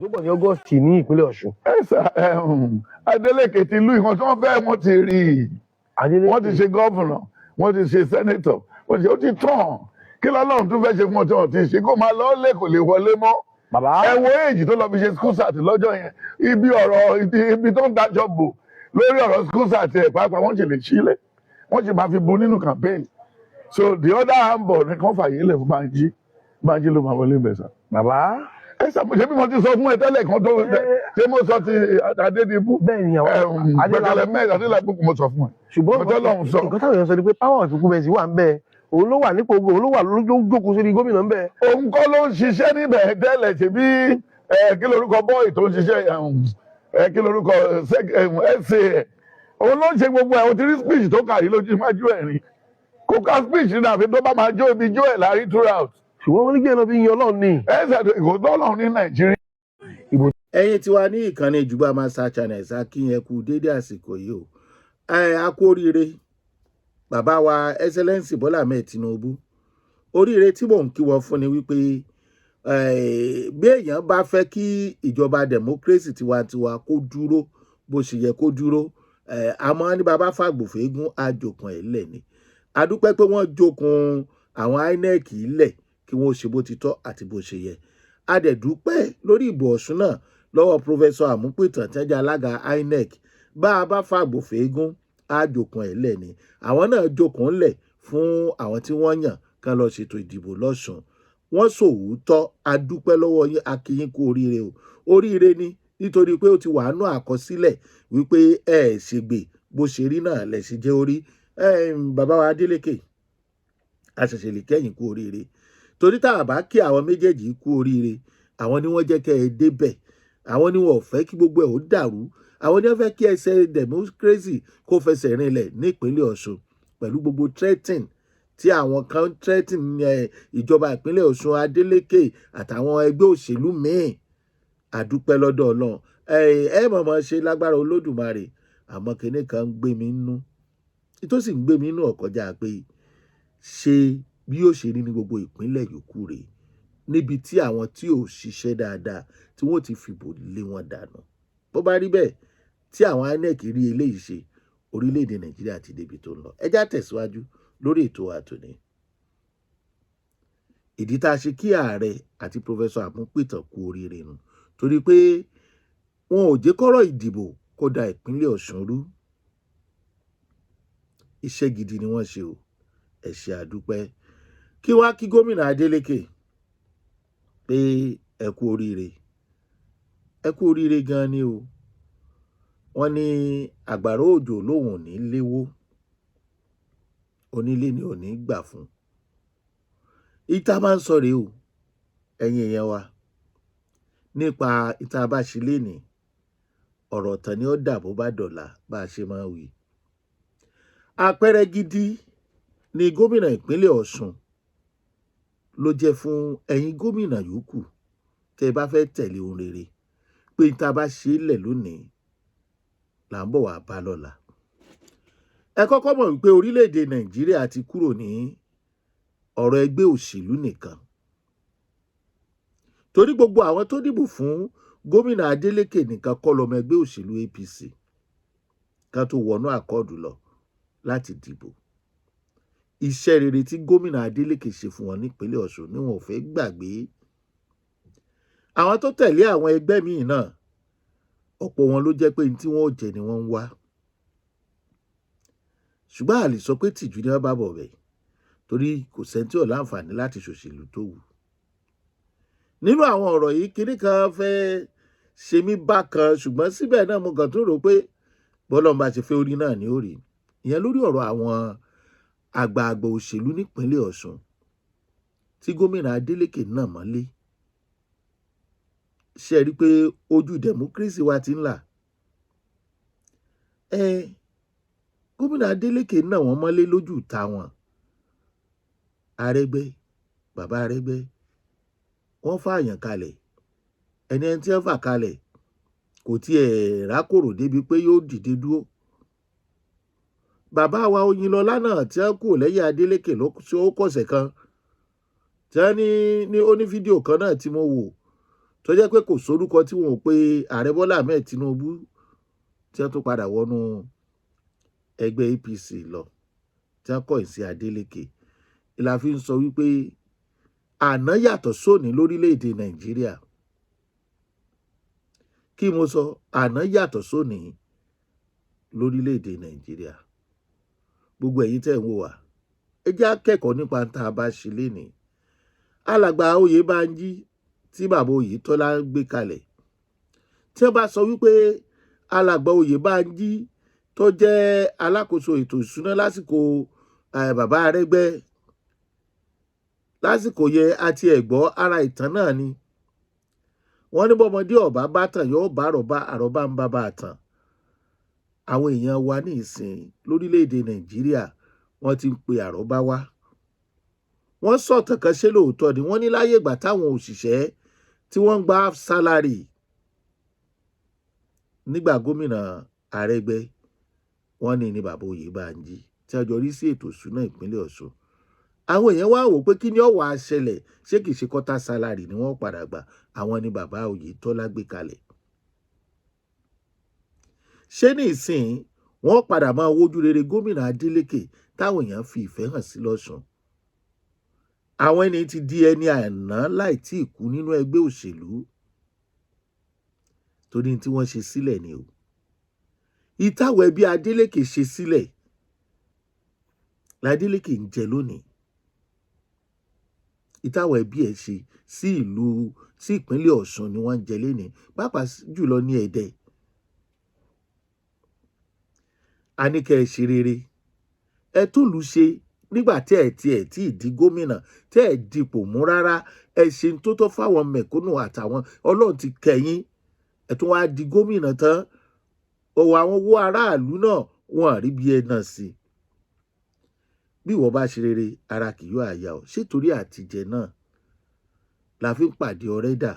Tó bọ̀ ní August ní ìpínlẹ̀ Ọ̀ṣun. Ẹ sà, Adeleke ti lú ìkan tí wọ́n fẹ́, wọ́n ti rí i. Adeleke. Wọ́n ti ṣe governor, wọ́n ti ṣe senator, wọ́n ti ṣe, ó ti tàn. Kí lọ́lọ́run tún fẹ́ ṣe fún ọ tí wọ́n ti ṣe? Kó máa lọ lé, kò lè wọlé mọ́. Bàbá. Ẹ wo èjì tó lọ fi ṣe school cert lọ́jọ́ yẹn, ibi ọ̀rọ̀ ibi tó ń dájọ́ bò lórí ọ̀rọ̀ school cert ẹ̀ pàápàá, wọ́n sì lè sílẹ̀, wọ́n sì máa fi bu nínú campaign. So the other handball ní kàn fàyè lẹ̀ fún Banji. Banji ló máa wọlé bẹ̀ sà. Bàbá. Ẹ ṣàmùṣe bí mo ti sọ fún ẹ tẹ́lẹ̀ kan tó ṣé mo sọ ti Adédìbú. Bẹ́ẹ̀ ni, àwọn gbẹ̀gẹ̀lẹ̀ mẹ́rin Adélábù mo sọ fún ẹ. Ṣùgbọ́n mo tọ́ lọ́hùn sọ. Nǹkan táwọn èèyàn sọ ni pé power of incumbency wà ń bẹ, òun ló wà nípò, òun ló wà lójú jókòó sórí gómìnà ń bẹ. Òun kọ́ ló ń ṣiṣẹ́ níbẹ̀ tẹ́lẹ̀? Ṣe bí kí lorúkọ boy tó ń ṣiṣẹ́, kí lorúkọ ẹsẹ̀, òun ló ń ṣe gbogbo ẹ̀. O ti rí speech tó kà rí lójú iwájú ẹ̀ rí, kò ká speech ní àfi tó bá máa jó ibi jó ẹ̀ lárí throughout. Ṣùgbọ́n wọ́n ní kí ẹ lọ fi yan Ọlọ́run ni. Ẹsẹ̀ kò tọ́lọ́run ní Nàìjíríà. Ẹ̀yin tiwa ní ìkànnì Ìjùgbà Master Channel, ṣàkíyàn kú déédé àsìkò yìí o. Ẹ a kú oríire, bàbá wa Excellency Bọ́lá Ahmed Tinubu. Oríire tí mò ń kí wọn fún ni wípé bí èèyàn bá fẹ́ kí ìjọba democracy tiwantiwa kó dúró bó ṣe yẹ kó dúró, àmọ́ ní bàbá fàgbòfẹ́gùn àjòkùn ẹ̀ lẹ̀ ni. A dúpẹ́ pé wọ́n jókun àwọn INEC lẹ̀ kí wọ́n ṣe bó ti tọ́ àti bó ṣe yẹ. A dẹ̀ dúpẹ́ lórí ìbò Ọ̀ṣun náà lọ́wọ́ Professor Amupitan tẹ́jà alága INEC. Bá a bá fàgbòfẹ́gùn àjòkùn ẹ̀ lẹ̀ ni, àwọn náà jókòó ńlẹ̀ fún àwọn tí wọ́n yàn kán lọ ṣètò ìdìbò lọ́sùn. Wọ́n sòwòótọ́. A dúpẹ́ lọ́wọ́ yín, a kí yín kú oríire o. Oríire ni, nítorí pé ó ti wà nù àkọsílẹ̀ wípé ẹ ṣègbè, bó ṣe rí náà lẹ̀ ṣe jẹ́ orí. Bàbá wa Adeleke, a ṣẹ̀ṣẹ̀ lè kẹ́yìn kú oríire, torí tá a bá kí àwọn méjèèjì kú oríire, àwọn ni wọ́n jẹ́ kẹ́ ẹ débẹ̀, àwọn ni wọ́n ò fẹ́ kí gbogbo ẹ̀ ó dàrú, àwọn ni wọ́n fẹ́ kí ẹsẹ̀ democracy kó fẹsẹ̀ rinlẹ̀ nípínlẹ̀ Ọ̀ṣun. Pẹ̀lú gbogbo threatening tí àwọn kan threatening ìjọba ìpínlẹ̀ Ọ̀ṣun, Adeleke àtàwọn ẹgbẹ́ òṣèlú míì, àdúpẹ́ lọ́dọ̀ Ọlọ́run. Ẹ mọ̀mọ́ ṣe lágbára Olódùmarè. Àmọ́ kinní kan ń gbé mi nínú, tó sì ń gbé mi nínú ọ̀kọjá pé ṣé bí yóò ṣe rí ní gbogbo ìpínlẹ̀ yòókù rèé, níbi tí àwọn tí ò ṣiṣẹ́ dáadáa tí wọ́n ti fìbò lé wọn dànù? Bó bá rí bẹ́ẹ̀, tí àwọn INEC rí eléyìí ṣe, orílẹ̀-èdè Nàìjíríà ti débi tó ń lọ. Ẹ já tẹ̀síwájú lórí ètò àtòní. Ìdí tá a ṣe kí ààrẹ àti Professor Amupitan kú oríire nù, torí pé wọn ò jẹ́ kọ́rọ̀ ìdìbò kó da ìpínlẹ̀ Ọ̀ṣun rú. Iṣẹ́ gidi ni wọ́n ṣe o. Ẹ ṣé, àdúpẹ́. Kí wá kí gómìnà Adeleke pé ẹ kú oríire, ẹ kú oríire gan ni o. Wọ́n ní àgbàrá òjò lòun ò ní léwó, onílé ni ò ní gbà fún. Ìta máa ń sọ rèé o, ẹ̀yin èèyàn wa, nípa ìta bá ṣe lénìí, ọ̀rọ̀ tán ni ó dà bó bá dọ̀la, bá a ṣe máa wí. Àpẹẹrẹ gidi ni gómìnà ìpínlẹ̀ Ọ̀ṣun ló jẹ́ fún ẹ̀yin gómìnà yòókù tẹ́ ẹ bá fẹ́ tẹ̀lé ohun rere, pé ìta bá ṣe é lẹ̀ lónìí là ń bọ̀ wá bá lọ́la. Ẹ kọ́kọ́ mọ̀ wípé orílẹ̀-èdè Nàìjíríà ti kúrò ní ọ̀rọ̀ ẹgbẹ́ òṣèlú nìkan, torí gbogbo àwọn tó dìbò fún gómìnà Adeleke nìkan kọ́ lọ́mọ ẹgbẹ́ òṣèlú APC ká tó wọnú Accord lọ láti dìbò. Iṣẹ́ rere tí gómìnà Adeleke ṣe fún wọn nípínlẹ̀ Ọ̀ṣun ni wọn ò fẹ́ gbàgbé. Àwọn tó tẹ̀lé àwọn ẹgbẹ́ míì náà, ọ̀pọ̀ wọn ló jẹ́ pé ní tí wọ́n ò jẹ ni wọ́n ń wá, ṣùgbọ́n a lè sọ pé tìjú ni wọ́n bá bọ̀ bẹ̀, torí kò sẹ́ni tí ò láǹfààní láti ṣòṣèlú tó wù. Nínú àwọn ọ̀rọ̀ yìí, kinní kan fẹ́ ṣe mí bákan, ṣùgbọ́n síbẹ̀ náà mo kàn tún rò pé bọ́lọ́run bá ṣe fẹ́ orí náà ní òrì. Ìyẹn lórí ọ̀rọ̀ àwọn àgbààgbà òṣèlú nípínlẹ̀ Ọ̀ṣun tí gómìnà Adeleke náà mọ́lé. Ṣe rí i pé ojú democracy wa ti ń là? Ẹ gómìnà Adeleke náà wọ́n mọ́lé lójú ìta wọn. Arẹ́gbẹ́, bàbá Arẹ́gbẹ́, wọ́n fààyàn kalẹ̀. Ẹni ẹni tí wọ́n fà kalẹ̀ kò tiẹ̀ rákòrò débi pé yóò dìde dúró. Bàbá wa Oyinlọlá náà tí wọ́n kù lẹ́yìn Adeleke ló kọ̀sẹ̀ kan tí wọ́n ní ó ní fídíò kan náà tí mo wò tó. Tó jẹ́ pé kò sórúkọ tí wọn ò pe ààrẹ Bọ́lá Ahmed Tinubu, tí wọ́n tún padà wọnú ẹgbẹ́ APC lọ, tí wọ́n kọ̀yìn sí Adeleke. Ìlà fi ń sọ wípé àná yàtọ̀ sóní lórílẹ̀‐èdè Nàìjíríà. Kí mo sọ? Àná yàtọ̀ sóní lórílẹ̀‐èdè Nàìjíríà. Gbogbo ẹ̀yin tẹ́ ń wò wá, ẹ jẹ́ á kẹ́kọ̀ọ́ nípa tá a bá ṣe lénìí. Alàgbà Oyèbánjí tí bàbá Oyètọ́lá gbé kalẹ̀, tí wọ́n bá sọ wípé alàgbà Oyèbánjí tó jẹ́ alákòóso ètò ìṣúná lásìkò bàbá Arẹ́gbẹ́ lásìkò yẹ, àti ẹ̀gbọ́ ara ìtàn náà ni. Wọ́n ní bọ́mọdé ọ̀bá bá tàn, yóò bá àròbá, àròbá ń bá bá a tàn. Àwọn èèyàn wa ní ìsìn lórílẹ̀‐èdè Nàìjíríà, wọ́n ti ń pe àròbá wá. Wọ́n sọ̀tàn kan, ṣé lóòótọ́ ni? Wọ́n ní láyé ìgbà táwọn òṣìṣẹ́ tí wọ́n ń gba half salary nígbà gómìnà Arẹ́gbẹ́, wọ́n ní ní bàbá Oyèbánjí tí a jọ rí sí ètò ìṣúná ìpínlẹ̀ Ọ̀ṣun. Àwọn èèyàn wá wò pé kí ni ó wá ṣẹlẹ̀? Ṣé kìí ṣe quarter salary ni wọ́n padà gbà? Àwọn ni bàbá Oyètọ́lá gbé kalẹ̀. Ṣé ní ìsìn wọ́n padà máa wojú rere gómìnà Adeleke táwọn èèyàn fi ìfẹ́ hàn sí lọ́sùn? Àwọn ẹni tí di ẹni àná láì tí ì kú nínú ẹgbẹ́ òṣèlú, torí tí wọ́n ṣe sílẹ̀ ni o. Ìtàwọ̀ ẹbí Adeleke ṣe sílẹ̀ l'Adeleke ń jẹ lónìí. Ìtàwọ̀ ẹbí ẹ̀ ṣe sí ìlú, sí ìpínlẹ̀ Ọ̀ṣun ni wọ́n ń jẹ lénìí, pàápàá jùlọ ní Ẹdẹ. A ní kẹ́ ẹ ṣe rere, ẹ tó lù ṣe nígbà tí ẹ tiẹ̀ tí ì di gómìnà, tí ẹ dipò mú rárá. Ẹ ṣe ń tó tọ́ fáwọn mẹ̀kúnnù àtàwọn Ọlọ́run ti kẹ́yìn. Ẹ tún wáá di gómìnà tán, òwò àwọn owó aráàlú náà wọn àrí bí ẹ náà sí. Bí ìwọ bá ṣe rere, ara kì yóò àyà ọ. Ṣé torí àtijẹ náà la fi ń pàdé ọ̀rẹ́ dà?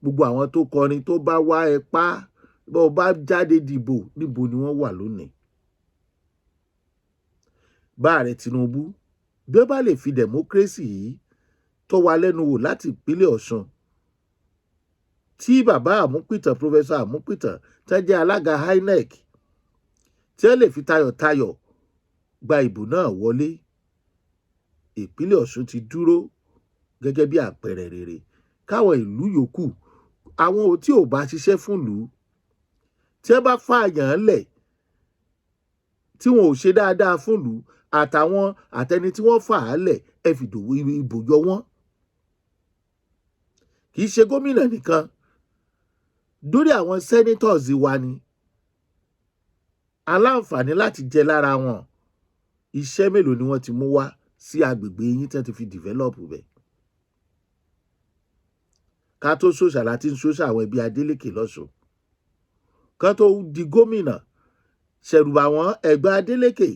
Gbogbo àwọn tó kọrin tó bá wá ẹ pa, bó o bá jáde dìbò, níbo ni wọ́n wà lónìí? Bá ààrẹ Tinubu bí ó bá lè fi democracy yìí tọ́ wa lẹ́nu wò láti ìpínlẹ̀ Ọ̀ṣun, tí bàbá Àmúpìtàn, Professor Àmúpìtàn, tẹ́ jẹ́ alága INEC, tí ẹ lè fi tayọ̀tayọ̀ gba ìbò náà wọlé, ìpínlẹ̀ Ọ̀ṣun ti dúró gẹ́gẹ́ bí àpẹẹrẹ rere káwọn ìlú yòókù. Àwọn tí ò bá ṣiṣẹ́ fún ìlú, tí ẹ bá fààyàn lẹ̀ tí wọn ò ṣe dáadáa fún ìlú, àtàwọn àtẹni tí wọ́n fà á lẹ̀, ẹ fìdòwò ìbò yọ wọ́n. Kì í ṣe gómìnà nìkan, dórí àwọn senators wa ni aláǹfààní láti jẹ lára wọn. Iṣẹ́ mélòó ni wọ́n ti mú wá sí agbègbè yín tí wọ́n ti fi develop bẹ̀? Ká tó ṣòṣà láti ń ṣòṣà àwọn ẹbí Adeleke lọ́ṣùn ká tó di gómìnà, ṣẹ̀rùbà wọn. Ẹ̀gbọ́n Adeleke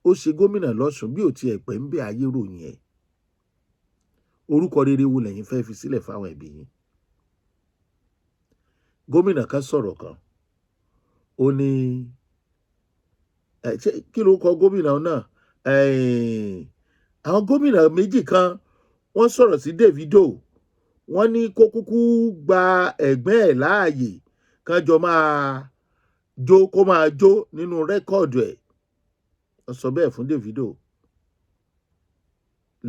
ó ṣe gómìnà lọ́ṣùn, bí ò tiẹ̀ pẹ́ ń bẹ ayé ròyìn ẹ̀. Orúkọ rere wo lẹ́yìn fẹ́ fi sílẹ̀ fáwọn ẹbí yín? Gómìnà kan sọ̀rọ̀ kan, ó ní kí ló kọ gómìnà náà? Àwọn gómìnà méjì kan, wọ́n sọ̀rọ̀ sí Davido, wọ́n ní kó kúkú gba ẹ̀gbẹ́ ẹ̀ láàyè kán jọ máa jó, kó máa jó nínú record ẹ̀. Wọ́n sọ bẹ́ẹ̀ fún Davido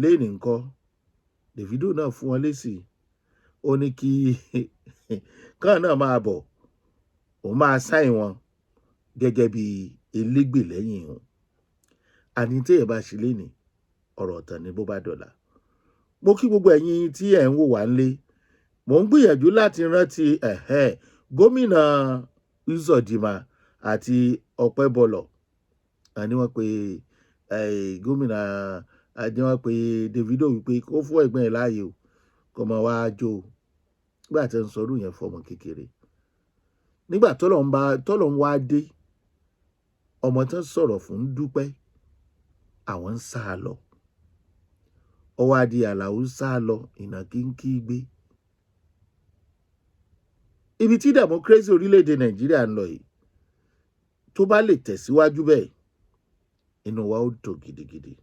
lẹ́ẹ̀nì ńkọ́? Davido náà fún wọn lésì, ó ní kí kán náà máa bọ̀, òun máa sign wọn gẹ́gẹ́ bí elégbè lẹ́yìn òun. Àní téèyàn bá ṣe lénìí, ọ̀rọ̀ ọ̀tàn ni bó bá dọ̀la. Mo kí gbogbo ẹ̀yin tí ẹ̀ ń wò wá ńlé. Mò ń gbìyànjú láti rántí gómìnà Uzodinma àti Ọpẹ́bọlọ̀. Àní wọ́n pe gómìnà, àní wọ́n pe Davido wípé kó fún ẹ̀gbọ́n ẹ̀ láàyè o, kó máa wá jó o. Nígbà tí wọ́n ń sọrú yẹn fọmọ kékeré, nígbà tọ́lọ̀ ń wá dé, ọmọ tán sọ̀rọ̀ fún ń dúpẹ́, àwọn ń sá lọ. Ọwọ́ adi àlàó ń sá lọ, ìnàkí ń kí gbé. Ibi tí democracy orílẹ̀-èdè Nàìjíríà ń lọ yìí, tó bá lè tẹ̀síwájú bẹ́ẹ̀, inú wa ó dùn gidigidi.